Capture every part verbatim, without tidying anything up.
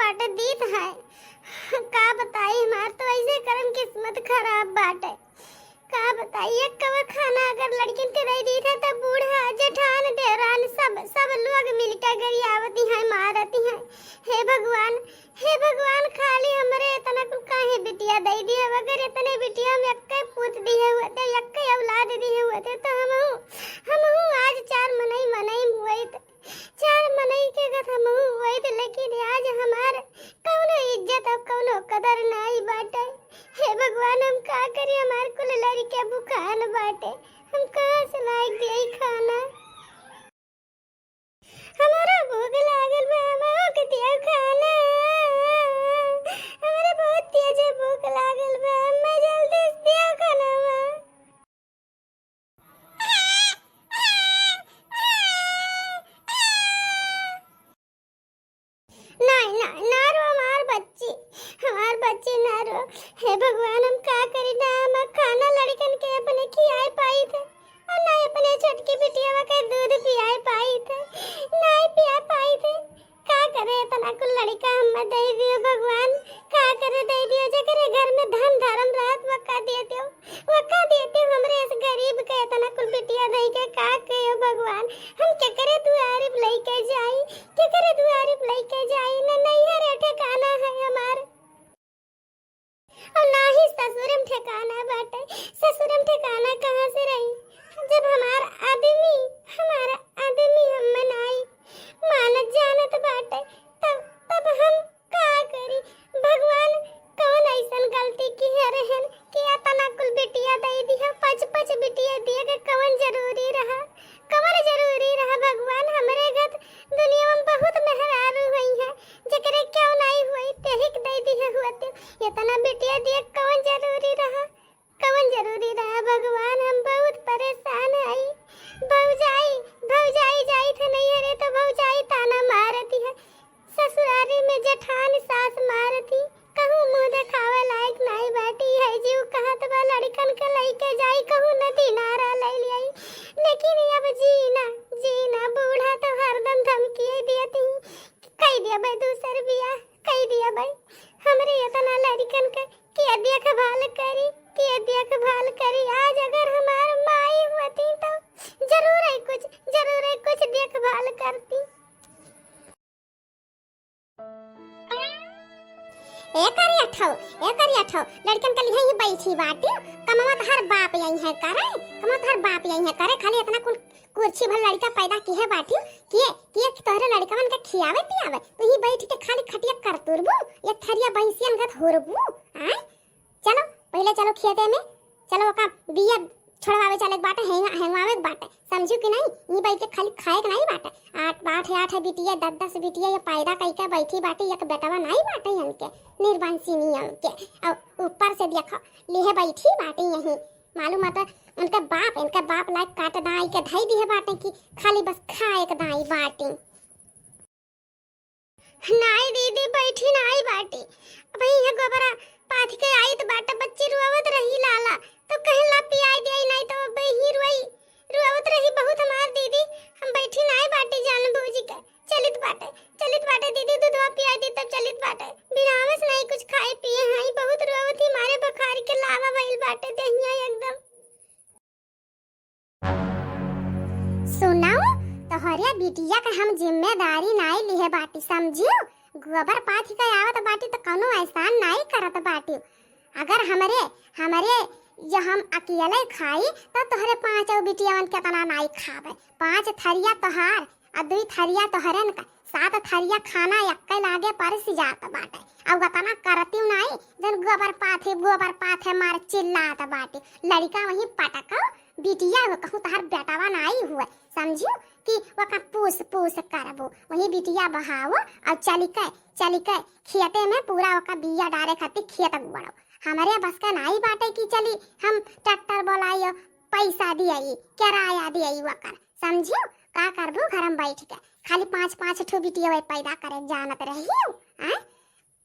बाटे दीत है। का बताई, हमार तो ऐसे करम किस्मत खराब बाटे। का बताई, एक कवर खाना अगर लड़किन के दे दीत है, तब बूढ़ा जेठान देवरान सब, सब लोग मिलके गरियावती हैं, मारती हैं। हे भगवान, हे भगवान, खाली हमरे इतना कुल काहे बिटिया दे दिए? अगर इतने बिटिया हम एक्के पूत दिए हुए थे, एक्के औलाद दिए हुए थे, तो हमहू, हमहू आज चार मनई, मनई हुए थे। चार मनई के गत हमहू होइत, लेकिन आज हमार कौनो इज्जत और कौनो कदर नाई बाटे। हे भगवान, हम का करी, हमार कुल लड़के भुखान बाटे, हम कहाँ से लाए के देई खाना? हमरा भूख लागल बा, हमहू के दिया खाना। हमरा बहुत तेज भूख लागल बा, अम्मा जल्दी से दिया खाना। नहीं, ना, ना रो हमार बच्ची, हमार बच्ची ना रो। हे भगवान, हम का करी ना, हम खाना लड़कन के अपने खियाए पाई थे और ना अपने छोटकी बिटिया के दूध पियाए पाई थे, ना पिया पाई थे। का करे, इतना कुल लड़का हमें दे दियो भगवान, का करे दे दियो, जेकरे घर में धन धर्म रहत वका दे दियो, वका दे दियो। हमरे इस गरीब के इतना कुल बिटिया दे के का कहियो भगवान, हम केकरे दुआरे लइके जाई, केकरे दुआरे लइके जाई, न नैहर ठिकाना है हमार। और ना ही ससुरम ठिकाना बाटे, ससुरम ठिकाना कहाँ से रही, जब हमार आदमी, हमार आदमी हम मनाई मानत जानत बाटे, तब, तब हम का करी? भगवान कौन ऐसन गलती किहे रहन कि इतना कुल बिटिया दे दिया, पाँच पाँच बिटिया दिए के कौन जरूरी रहा, कौन जरूरी रहा भगवान? हमरे गत दुनिया में बहुत मेहरारू हुई है, जेकरे क्यों नहीं हुई, तेहिक दे दिहे हुअते। इतना बिटिया दिए कौन जरूरी रहा, कौन जरूरी रहा भगवान? हम बहुत परेशान हई। भौजाई, भौजाई जाई थे नहीं, अरे तो भौजाई ताना मारती है, ससुरारी में जेठान सास मारती, कहूँ मुँह देखावे लायक नहीं बाटी है। जीव कहत बा लड़कन के लइके जाई, कहूँ नदी नारा ले लियाई, लेकिन अब जीना, जीना, बूढ़ा तो हरदम धमकी देती, कई दिया भाई दूसर बियाह, कई दिया भाई। हमरे इतना लड़कन के के देखभाल करी, के देखभाल करी? आज अगर हमार माई होती तो जरूर है कुछ, जरूर है कुछ देखभाल करती। ए करिया ठौ, ए करिया ठौ, लड़कन के लिए ही बैठी बाटी, कमवा तो हर बाप यही है करे, कमवा तो हर बाप यही है करे, खाली इतना कुल कुर्सी भर लड़का पैदा किहे बाटी, किए, किए कि तोहरे लड़कवन के खियावे पियावे, तू ही बैठ के खाली खटिया करतुरबू, एक थरिया भैंसियन गत होरबू, आय? चलो, पहिले चलो खेते में, चलो ओका बिया छोड़वावे चले के बाटे, हेंगा-, हेंगवावे के बाटे, समझू कि नहीं? ई बैठ के खाली खाए के नहीं बाटे, आठ, आठ, आठ बिटिया, दस, दस बिटिया ये पैदा कई के बैठी बाटे, एक बेटवा नहीं बाटे इनके, निर्वंशिनी इनके। और ऊपर से देखो, लिहे बैठी बाटे यहीं, मालूम आता उनके बाप, इनके बाप लायक काट दाई के धई दिहे बाटे कि खाली बस खाए के दाई बाटे। नाई दीदी, बैठी नाई बाटी। अब ये गोबरा पाथी के आइत बाटे, बच्ची रोवत रही लाला, तो कहे ला पियाई दे, नाई तो अब ही रोई, रोवत रही बहुत हमार दीदी। हम बैठी नाई बाटी जान भौजी के, चलित बाटे, चलित बाटे दीदी, दूधवा पियाई दे तब चलित बाटे। बिना आवस नाई कुछ खाए पिए हई, बहुत रोवत ही मारे बुखार के लावा भइल बाटे देहिया एकदम। सुनाओ, तोहरे बिटिया का हम जिम्मेदारी नाई लिहे बाटी, समझियो? गोबर पाथी के आवत बाटी तो कौनो एहसान नाई करत बाटी। अगर हमरे, हमरे जो हम अकेले खाई तो तोहरे पाँचों बिटियावन केतना नाई खावे। पाँच थरिया तोहार आ दुई थरिया तोहरन का, सात थरिया खाना एक्के लागे परस जात बाटे। अउ अतना करतिउ नाई, जन गोबर पाथे, गोबर पाथे मार चिल्लात बाटे। लड़िका वहीं पटकाओ, बिटिया हो कहूँ तोहर बेटवा नाई हुए, समझियो कि ओका पूस पूस करबो, वहीं बिटिया बहाओ अउ चलिके, चलिके खेते में पूरा ओका बिया डारे खातिर खेत गुड़ाओ। हमरे बस का नाई बाटे कि चली हम ट्रैक्टर बोलाइयो, पैसा दियाई, किराया दियाई ओकर, समझियो? का करबू घर में बैठ के? खाली पाँच पाँच ठो बिटिया पैदा करे जानत रहियो, आय?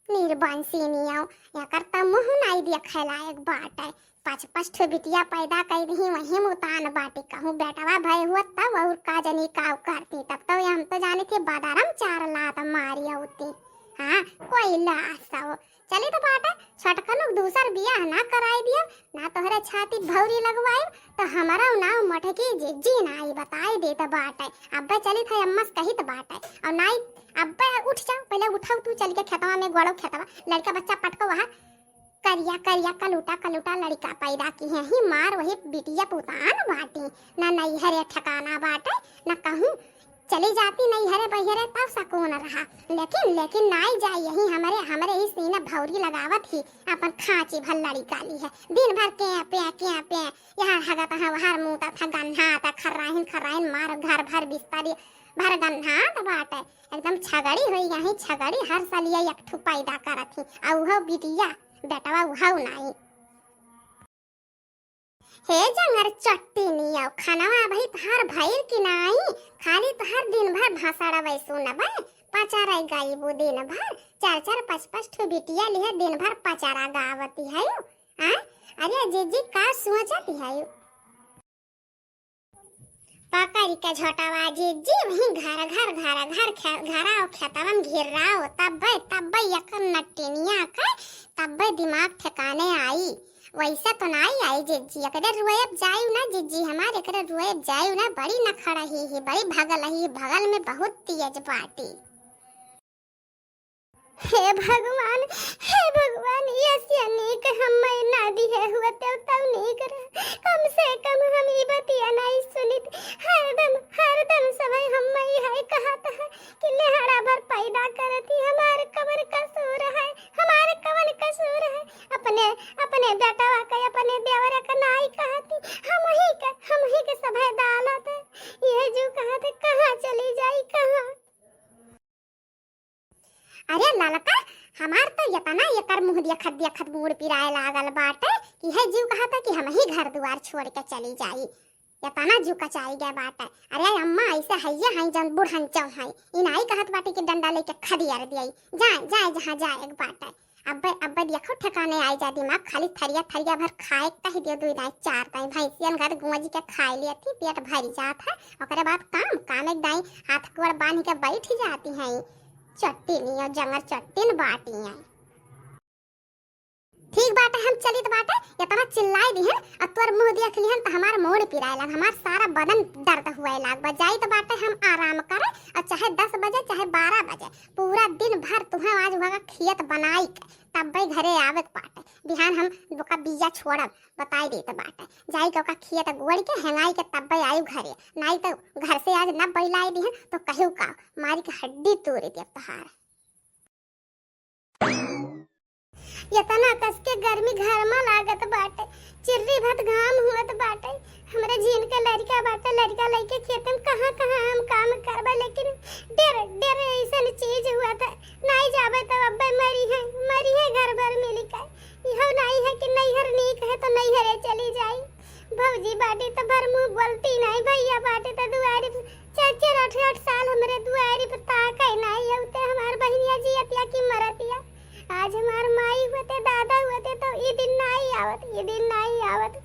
निर्बंसिनी आओ, एकर त मुँह नाई देखे लायक बाटे। पाँच पाँच ठो बिटिया पैदा कई दही, वही मुतान बाटी। कहूँ बेटवा भय हुआ तब और का जनी का करती, तब तो हम तो जाने थे बादारम चार लात मारी होती। हाँ, कोई लासा हो। चली तो बाटे, छोटकनू के दूसर बियाह ना कराई दिया, ना तोहरे छाती भौरी लगवाई, तो हमारा नाव मोटकी जिज्जी नाई, बताई देत बाटे। अब्बे चली था अम्मा से कही तो बाटे। और नाई, अब्बे उठ जाओ, पहले उठाओ तू, चल के खेतवा में गोड़ो खेतवा, लड़का बच्चा पटको वहाँ। करिया करिया कलूटा कलूटा लड़का पैदा की है ही मार, वही बिटिया पुतान बाटी, ना नैहरे ठिकाना बाटे, ना कहूँ चली जाती नैहरे बहिरे तब सकून रहा, लेकिन, लेकिन नाई जाई यही हमरे, हमरे ही सीना भौरी लगावत ही, अपन खांची भर लड़का ली है, दिन भर के पे, के पे, यहाँ हगत है, वहाँ मूतत है, गन्हात है, खर्राहिन, खर्राहिन मार घर भर बिस्तरी भर गन्हात बाटे, एकदम छगड़ी होई यही छगड़ी, हर सलिया एक ठू पैदा करत ही, आ उहो बिटिया, बेटवा उहो नाई। हे जंगर चट्टी नियो, खनवा अबही तहार भइल कि नाई? खाली तहार दिन भर भसड़बै सुनबै, पचरै गइबू दिन भर, चार चार पाँच पाँच ठो बिटिया लिहे दिन भर पचरा गावती है। आय, अरे जिज्जी का सोचत है? पकड़ के झोटवा जिज्जी, वहीं घर, घर, घर, घर, खे-, घरा और खेतवन घिर्राओ, तब्बे, तब्बे यकर नटिनिया के, तब्बे दिमाग ठिकाने आई। वैसे तो नाई आई जिज्जी, एकरे रुएब जायु ना जिज्जी, हमार एकरे रुएब जायु ना, बड़ी नखड़ही ही, बड़ी भगलही, भगल में बहुत तेज बाटी। हे भगवान, हे भगवान, यसिया नीक हम्मै ना दिहे हुअते तब नीक रह। कम से कम हम ई बतिया नाई सुनित। हरदम, हरदम सबै हम्मै है कहत है कि लेहड़ा भर पैदा करती, हमार कवन कसूर है, हमार कवन कसूर है? अपने, अपने बेटवा के, अपने देवरा के नाई कहती, हमही के, हमही के सबै डालत है। ये जो कहत है, कहाँ चली जाई, कहाँ? अरे ललका, हमार तो यतना एकर मुँह देखत देखत मूड़ पिराए लागल बाटे कि है जीव कहता कि हमही घर दुआर छोड़ के चली जाई। यतना जीव कचाई गए बाटे। अरे अम्मा, ऐसे हइये हैं जौन बुढ़न चौ हैं, ई नाई कहत बाटे कि डंडा लेके खदियार दियाई। जाए, जाए जहाँ जाए एक बाटे। अब्बे, अब्बे देखो ठिकाने आई जा दिमाग, खाली थरिया थरिया भर खाए के कह दियो, दुई दाई चार दाई भैंसियन घर गुंजी के खाए लियत ही, पेट भर जात है। ओकरे बाद काम, काम एक दाई हाथ गोड़ बांध के बैठ जाती हैं। चट्टी नियो जंगर चट्टिन बाटी हैं। ठीक बाटे, हम चलित बाटे, इतना चिल्लाई दिहन, अब तोर मुँह देख लिहन त हमार मूड़ पिराए लाग, हमार सारा बदन दर्द हुए लाग। बजाइत बाटे हम आराम करे, और चाहे दस बजे, चाहे बारह बजे, पूरा दिन भर तुहें आज वहाँ खियत बनाई के तब्बे घरे आवे के बाटे। बिहान हम ओका बिया छोड़ब, बताई देत बाटे। जाई के ओका खियत गोड़ के हेंगाई के तब्बे आयु घरे, नाई तो घर से आज न बैलाई दिहन तो कहू का, मारी के हड्डी तोड़ देब तोहार। इतना कस के गर्मी घर में लागत बाटे, चिर्री भत घाम हुअत बाटे। हमरे झीन के लड़का बाटे, लड़का लइके खेते में कहाँ कहाँ हम काम करबे, लेकिन डेर डेर ऐसन चीज हुआ था, नाई जाबे तो अब्बे मरी है, मरी है घर भर मिली के। इहो नाई है कि नैहर नीक है तो नैहरे चली जाई। भौजी बाटी तो भर मुँह बोलती नाई, भैया बाटे तो दुआरी पर चार चार आठ आठ साल हमरे दुआरी पर ताके नाई, औते हमार बहिनिया जियतिया की मरतिया। आज हमार माई होते, दादा होते तो ई दिन नाई आवत, ई दिन नाई आवत।